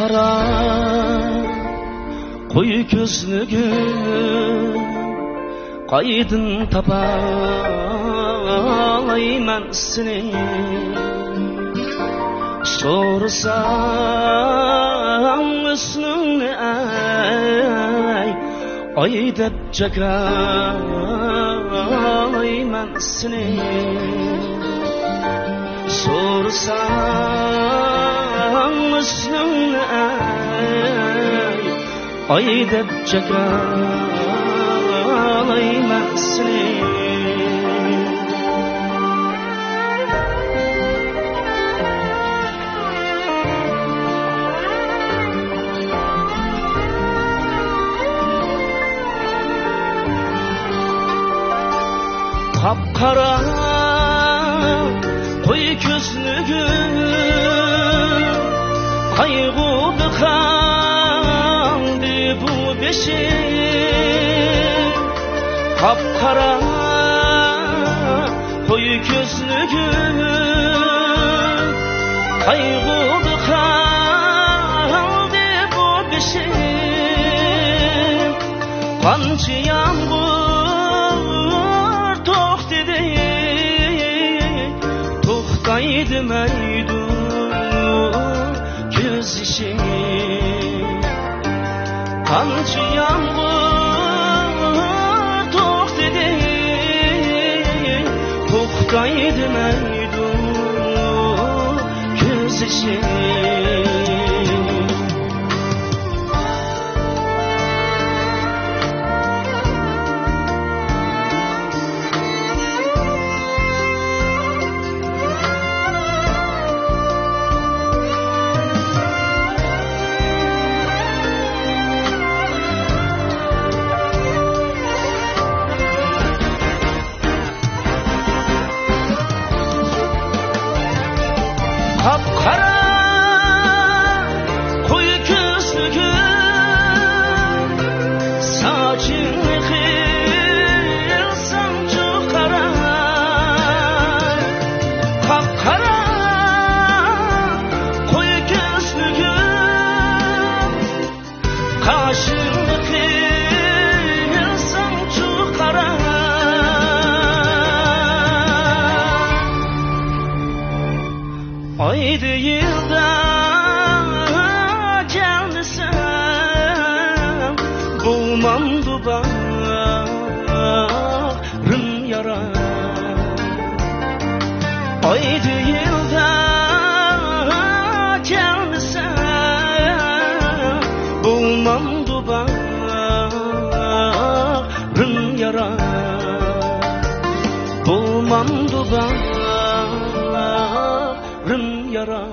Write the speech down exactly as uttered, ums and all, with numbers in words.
قارا، قوي كۆزلۈكۈم، قايدىن تاپالايمەن سېنى؟ سورىساڭ ھۆسنۈڭنى، ئەي، ئاي دەپ جاكارلايمەن سېنى. سورىساڭ ھۆسنۈڭنى، ئەي، ئاي دەپ جاكارلايمەن سېنى. قاپقارا قوي كۆزلۈكۈم، قايغۇدا قالدى بۇ بېشىم. قاپقارا قوي كۆزلۈكۈم، قايغۇدا قالدى بۇ بېشىم. قانچە يامغۇر توختىدى، توختاي دېمەيدۇ كۆز يېشىم. قانچە يامغۇر توختىدى، توختاي دېمەيدۇ كۆز يېشىم. قاپقارا قوي كۆزلۈكۈم، ساچىڭنى قىلساڭچۇ قارا. قاپقارا قوي كۆزلۈكۈم، قاشىڭنى قىلساڭچۇ قارا. ئايدا يىلدا كەلمىسەم، بولمامدۇ باغرىم يارا. ئايدا يىلدا كەلمىسە، بولمامدۇ باغرىم يارا، بولمامدۇ باغرىم يارا.